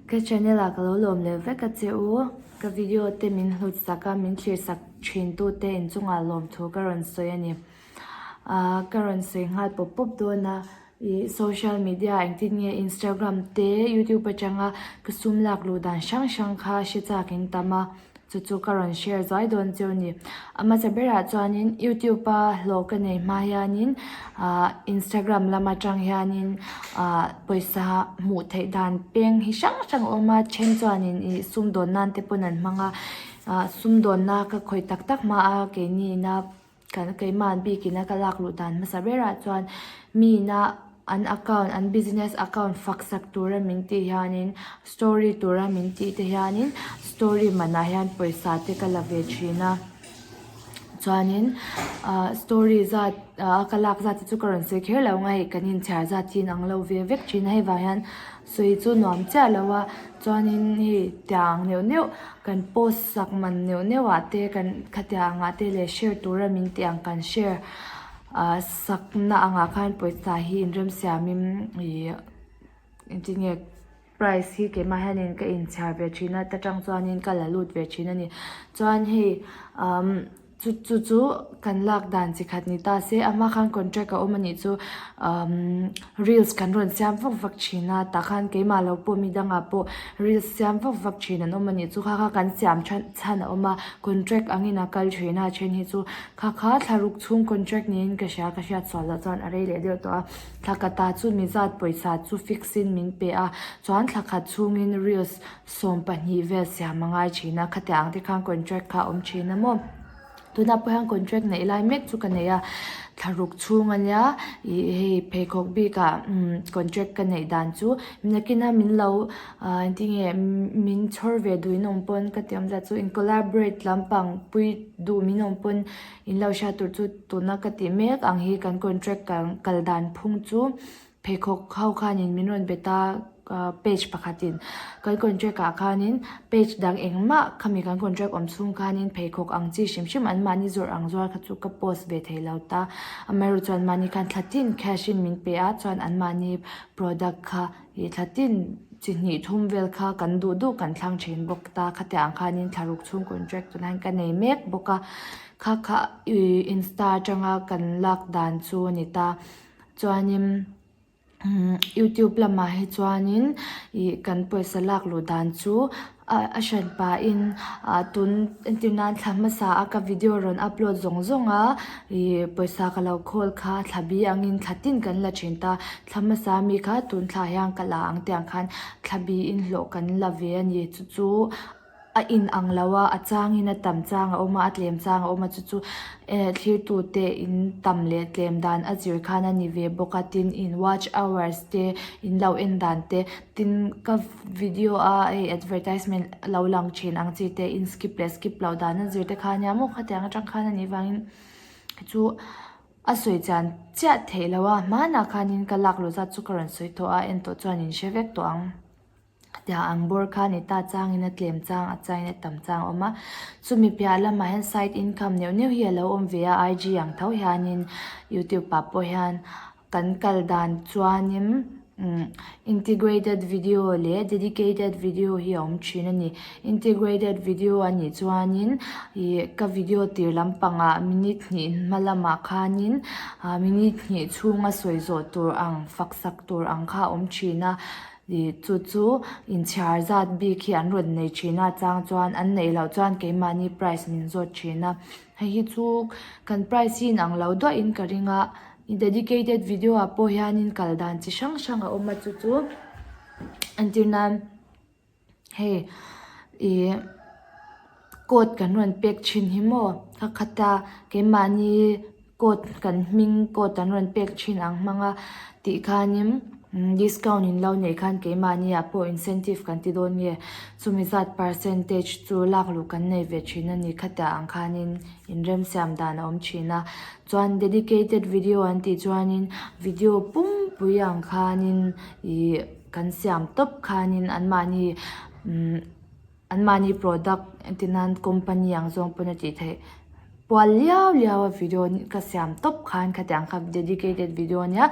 Ka channel ah ka lo lawm leh vek a che u. Ka video te min hlut sak a, min thlir sak thin tu te inchungah lawmthu ka rawn sawi a ni. Ahh ka rawn sawi nghal pawp pawp dawn a, ih social media engtin nge Instagram te YouTube atanga ka sum lak luh dan hrang hrang kha hre chak in tam a. Chu chu ka rawn share zuai dawn cheu ni. A hmasa berah chuanin YouTube a hlawh ka nei hma hianin ahh Instagram lam atang hianin ahh pawisa hmuh theih dan peng hi hrang hrang a awm a, then chuanin ih sumdawn nan te pawn an hmang a, ahh sumdawnna ka khawih tak tak hma a keini ina Kan keimah bikin a ka lak luh dan hmasa berah chuan miina an account an business account fak sak tura min tih hianin story tura min tih te hianin story manah hian pawisa te ka la ve thin a chuanin ah story zat ah ka lak zat te chu ka rawn sawi kher lo ang a hei kan inchhiar zat hi inang lo ve vek thin a hei vang hian Sawi chu nuam chiah lo a, chuanin hei tiang neuh neuh kan post sak man neuh neuh ah te kan khatiang angah te leh share tura min tih ang kan share ah sakna angah khan pawisa hi inremsiamin ih engtin nge price hi keimah hianin ka inchhiar ve thin a ta tang chuanin ka la lut ve thin a ni. Chuan hei umm Chu chu chu kan lak dan chi khat ni ta se a hma khan contract a awm a nih chu umm reels kan rawn siam vak vak thin a tah khan keimah lo pawh mi dangah pawh reels siam vak vak thin an awm a nih chu kha kha kan siam chhan chhan a awm a contract angin a kal thin a then hi chu kha kha thla ruk chhung contract niin ka hria ka hriat sual loh chuan a rei leh deuh tawh a thla khat ah chu mi zat pawisa chu fix in min pe a chuan thla khat chhungin reels 20 vel siam a ngai thin a, khatiang ang te khan contract kha a awm thin a maw. Tunah pawh hian contract neih lai mek chu ka nei a, thla ruk chhung a nia ih hei pheikhawk bikah umm contract ka neih dan chu nakina min lo ah engtinge min chhawr ve duh in awm pawn ka tih awm zat chu in collaborate lampang pui duh min awm pawn in lo hriat tur chu tuna ka tih mek ang hi kan contract kal dan phung chu. Pheikhawk ho khanin min rawn bet a page pakhatin kan contract ah khanin page dang engmah khami kan contract awm chhung khanin pheikhawk ang chi hrim hrim an mahni zawrh ang zuar kha chu ka post ve thei lo ta amaherawhchu chuan mahni khan thla tin cash in min pe a chuan an mahni product kha ih thla tin chi hnih thum vel kha kan duh duh kan thlang thin bawk ta khatiang ang khanin thla ruk chhung contract tunah hian ka nei mek bawk a kha kha ih insta atanga kan lak dan chu a ni ta. Chuanin youtube lamah hi chuanin ih kan pawisa lak luh dan chu a hran pahin ah tun entir nan thla hmasa a ka video rawn upload zawng zawng a ih pawisa ka lo khawl kha thla bi angin thla tin kan la thin ta thla hmasa mi kha tun thla hian ka la ang tiang khan thla biin hlawh kan la ve a ni chu chu. A in ang lo a, a changin a tam chang a awm a, a tlem chang a awm a, chu chu eh thlirtute in tam leh tlem dan a zir khan a ni ve bawk a, tin in watch hours te in lo en dan te, tin ka video a hei advertisement lo lang thin ang chi te in skip leh skip loh dan a zir te kha ania maw khatiang atang khan a nih vangin chu a sawi chian chiah theih loh a, hmanah khanin ka lak luh zat chu ka rawn sawi tawh a, en tawh chuan in hre vek tawh ang. Tiang ang bawr kha ni ta changin a tlem chang a changin a tam chang a awm a, chumi piah lamah hian side income neuh neuh hi a lo awm ve a IG ang tho hianin youtube ah pawh hian kan kal dan chuanin umm integrated video leh dedicated video hi a awm thin a ni integrated video a nih chuanin ih ka video tir lampangah minute hnih hma lamah khanin ah minute hnih chhunga sawi zawh tur ang fak sak tur ang kha a awm thin a. Ih chu chu inchhiar zat bik hi an rawn nei thin a chang chuan an neih loh chuan keimahni price min zawt thin a hei hi chu kan price hi inang lo duah in ka ring a dedicated video ah pawh hianin kal dan chi hrang hrang a awm a chu chu entir nan hei ih code kan rawn pek thin hi maw ka khat a keimahni code kan hming code an rawn pek thin ang hmang a tih khanin discount in lo neih khan keimahni ah pawh incentive kan ti dawn nge chumi zat percentage chu lak luh kan nei ve thin a ni khatiang ang khanin inremsiam dan a awm thin a chuan dedicated video an tih chuanin video pumpui ang khanin ih kan siam tawp khanin anmahni umm. An mahni product entir nan company ang zawng pawn a tih theih pual liau liau a video ka siam tawp khan khatiang kha dedicated video ania.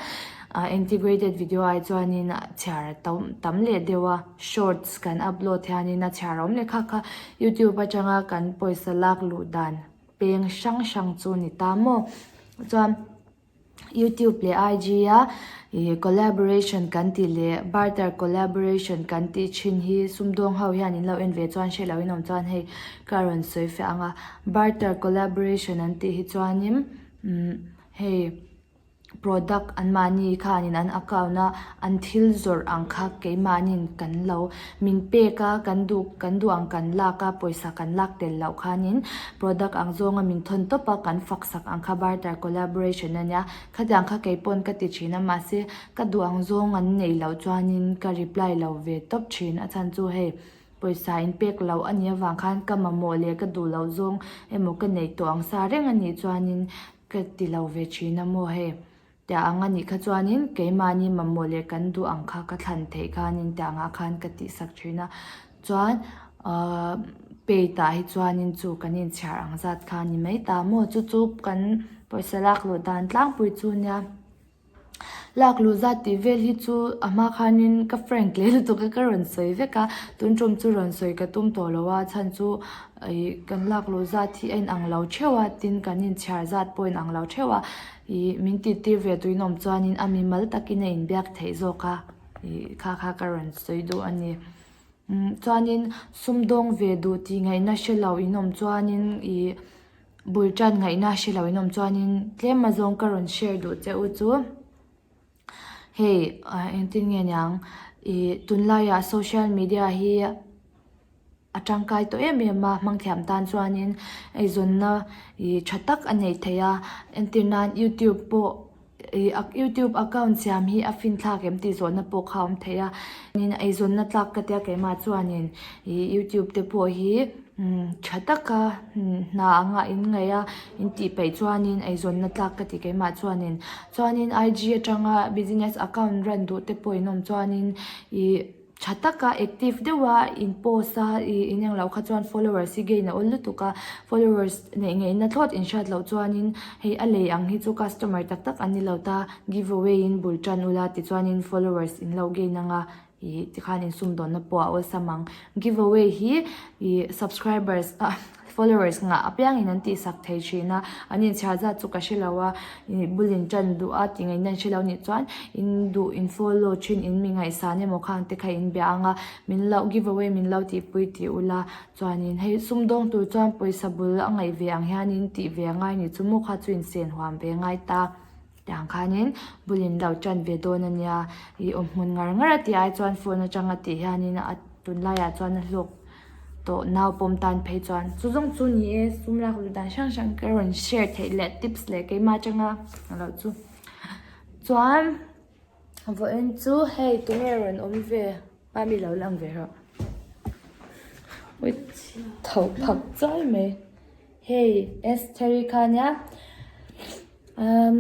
Integrated video ai chuanin chhiar a tam leh deuh a, shorts kan upload hianin a chhiar a awm leh kha kha youtube atanga kan pawisa lak luh dan peng hrang hrang chu ni ta maw chuan youtube leh IG a ih collaboration kan tih leh barter collaboration kan tih thin hi sumdawng ho hian in lo en ve chuan hre lo in awm chuan hei ka rawn sawi fiah ang a barter collaboration an tih hi chuanin umm hei. Product anmahni khanin an account a an thil zawrh ang kha keimahnin kan lo min pek a kan duh kan duh ang kan lak a pawisa kan lak tel loh khanin product ang zawnga min thawn tawp a kan fak sak ang kha barter collaboration a nia khatiang kha keipawn ka ti thin a mahse ka duh ang zawng an neih loh chuanin ka reply lo ve tawp thin a chhan chu hei pawisa in pek loh a nih avang khan ka mamawh leh ka duh loh zawng emaw ka neih tawh ang sa reng a nih chuanin Ka ti lo ve thin a maw hei? Tia ang a nih kha chuanin keimahni mamawh leh kan duh ang kha ka thlan theih khanin tia angah khan ka tihsak thin a. Chuan ahh paid ah hi chuanin chu kan inchhiar ang zat kha a ni mai ta maw? Chu chu kan pawisa lak luh dan tlangpui chu nia. Lak luh zat tih vel hi chu a hma khanin ka frank leh lutuk a ka rawn sawi vek a tun tum chu rawn sawi ka tum tawh lo a chhan chu ih kan lak luh zat hi a inang lo theuh a tin kan inchhiar zat pawh a inang lo theuh a ih min tih tir ve tuin awm chuanin a mimal takin a inbiak theih zawk a ih kha kha ka rawn sawi duh a ni. Umm chuanin sumdawng ve duh tih ngaihna hre lo in awm chuanin ih. Bul tan ngaihna hre lo in awm chuanin tlem a zawng ka rawn share duh che u chu hei engtin nge niang ih tunlaiah social media hi a tangkai tawh em em a hmang thiam tan chuanin eizawnna ih tha tak a neih theih a entir nan youtube pawh. Ih youtube account siam hi a fin thlak em tih zawhna pawh kha a awm thei a eizawnna tlak ka tia keimah chuanin ih youtube te pawh hi tha taka hna anga in ngaih a in tih peih chuanin eizawnna tlak ka ti keimah chuanin chuanin IG atanga business account run duh te pawh in awm chuanin ih. Tha taka active deuha in post a ih in englo kha chuan followers hi gain a awl lutuk a followers neih ngeihna thlawt in hriat loh chuanin hei a lei ang hi chu customer tak tak an ni lo ta give away in bul tan ula tichuanin followers in lo gain anga ih tikhan in sumdawnna pawh a awlsam ang give away hi ih subscribers ah. Followers ngah apiangin an tihsak thei thin a, an inchhiar zat chu ka hre lo a, ih bul in tan duh a tih ngaihna an hre lo nih chuan in duh in follow thin in mi ngaihsan emaw khang te kha in bia ang a, min lo give away min lo tihpui tih ula chuanin hei sumdawng tur chuan pawisa bul a ngaih ve ang hianin tih ve a ngai ni chu maw kha chu insen huam ve ngai ta. Tiang khanin bul in lo tan ve dawn a nia, ih awm hmun ngar ngar a tih ai chuan phone atanga tih hianin a tunlaiah chuan a hlawk tawh nau pawm tan phei chuan chu zawng chu ni e sum lak luh dan hrang hrang ka rawn share theih leh tips leh keimah atanga loh chu chuan vawiin chu hei tunge rawn awm ve mami lo lang ve rawh tho phak chai mai. Hei Estheri kha nia umm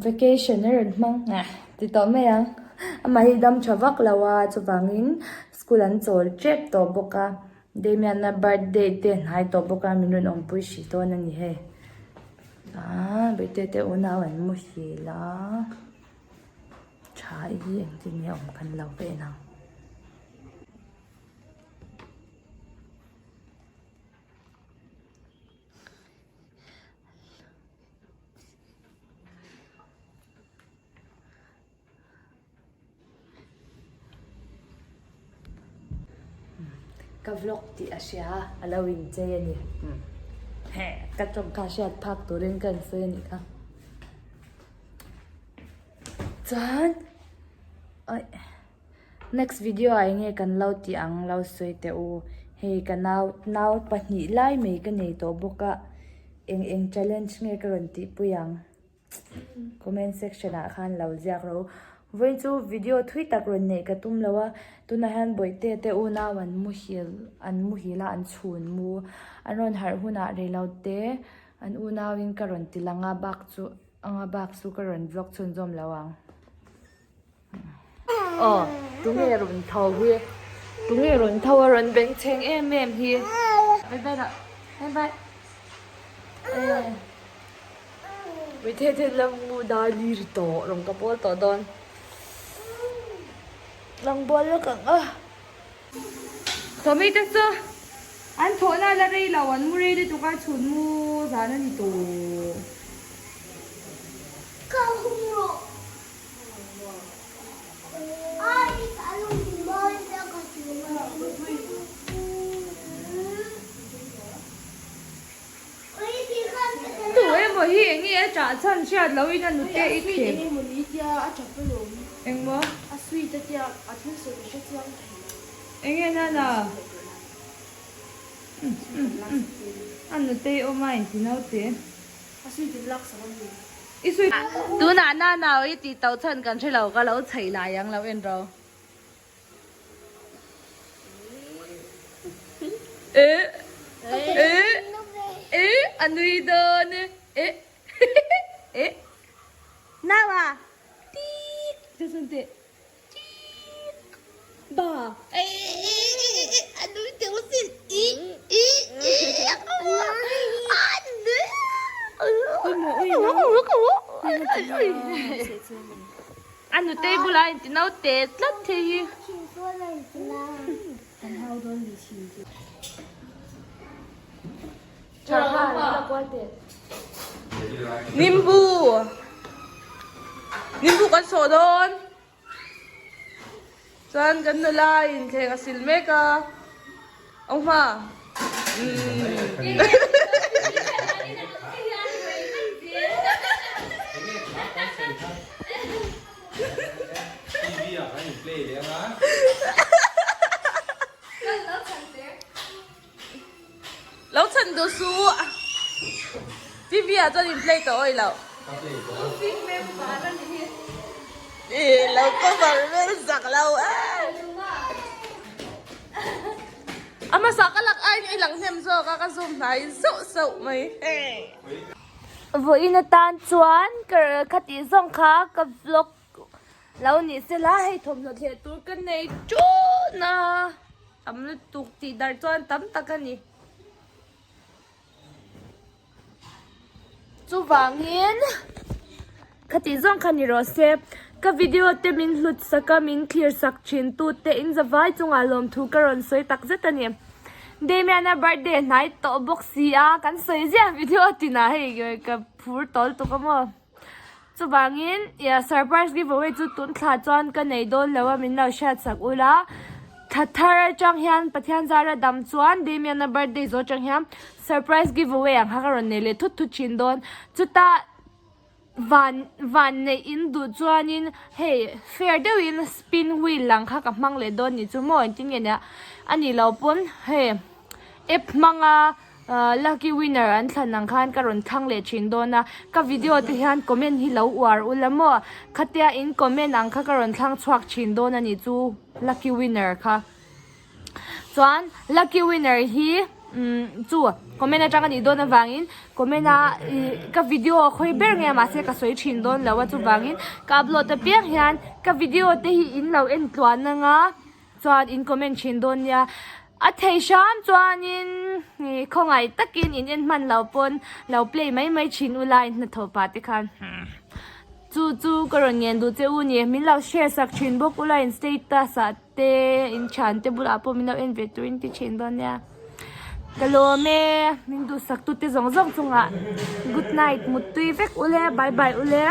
vacation a rawn hmang ah ti tawh mai ang amah hi dam tha vak lo a chuvangin school an chawl tep tawh bawk a Damian-a birthday te a hnai tawh bawk a min rawn awmpui hrih dawn a ni hei ah bawihte te unau an muhil a tha hi engtin nge awm kan lo ve ang. Ka vlog tih a hria a, a lo inchei a ni. Ka tawngka hriat phak turin ka insawi a nih kha. Chuan aih. Next video ah enge kan lo tih ang lo sawi teh u. Hei ka nau nau pahnih lai mai ka nei tawh bawk a eng eng challenge nge ka rawn tih pui ang comment section ah khan lo ziak rawh u. Vawiin chu video thui tak rawn neih ka tum lo a tunah hian bawihte te unau an muhil an muhil a an chhun mu an rawn harh hunah reilo te an unau in ka rawn ti lang a bak chu anga bak chu ka rawn vlog chhunzawm lo ang. Aw tunge rawn tho hi tunge rawn tho a rawn beng chheng em em hi bye bye dah bye bye. Puithe te la mu dar li ri tawh rawng ka bawl tawh dawn. Rawng bawl lawk ang a. Sawmi te chu an thawhna la rei lo an mu rei lutuk a chhun mu zan a ni tawh. Ka hum rawh. Tu emaw hi eng nge a chah chhan hriat loh in a nute i thlem. Engmaw? Eng nge nana? A nute i awm a inti naute. I sweet. Tunah nana i tih tauh chhan kan hre lo ka lo chheih lai ang lo en ro. Eh eh eh a nui dawn e eh eh naua tik chu chun teh tik ba eh a nui teuh sin i i i a nui A nutei bulah a inti naute tlat thei hi. Nimbu Nimbu kan sawh dawn chuan kan nula in thleng a sil mek a awmha umm. Lo chhan duh suh TV ah chuan in play tawh awih loh. Ih lo cover vel zak lo e. A hmasa ka lak aiin i lang hnem zawk a ka zoom hnai zauh zauh mai. Vawiin atan chuan ka khatih zawng kha ka vlog lo ni sela hei thawmhnaw thleh tur ka nei tun a tam lutuk tih darh chuan tam tak a ni. Chuvangin khatih zawng kha ni rawh se ka video te min hlut sak a min thlir sak thin tu te in zavai chungah lawmthu ka rawn sawi tak zet a ni. Damian-a birthday hnai tawh bawk si a kan sawi ziah video tinah hei ka phur tawl tuk a maw. Chuvangin ia surprise giveaway chu tun thla chuan ka nei dawn lo a min lo hriat sak ula thla thar atang hian Pathian zara dam chuan Damian-a birthday zawh atang hian surprise giveaway ang kha ka rawn nei leh thut thut thin dawn chutah van van neih in duh chuanin hei fair deuhin spin wheel lang kha ka hmang leh dawn ni chu maw engtin nge nia a nih loh pawn hei app hmanga. Lucky winner an thlan ang khan ka rawn thlang leh thin dawn a, ka video te hian comment hi lo uar ula maw, khatia in comment ang kha ka rawn thlang chhuak thin dawn a nih chu lucky winner kha. Chuan lucky winner hi umm chu comment atang a nih dawn avangin comment a ih ka video a khawi ber nge mahse ka sawi thin dawn lo a chuvangin ka upload apiang hian ka video te hi in lo en tluan anga chuan in comment thin dawn nia. A thei hram chuanin ih khawngaih takin in en hman lo pawn lo play mai mai thin u lai hnathawh pah te khan chu chu ka rawn ngen duh che u ni min lo share sak thin bawk ula in status ah te in thian te bulah pawh min lo en ve turin ti thin dawn nia ka lawm e min duhsak tute zawng zawng chungah good night muttui vek ule bye bye ule.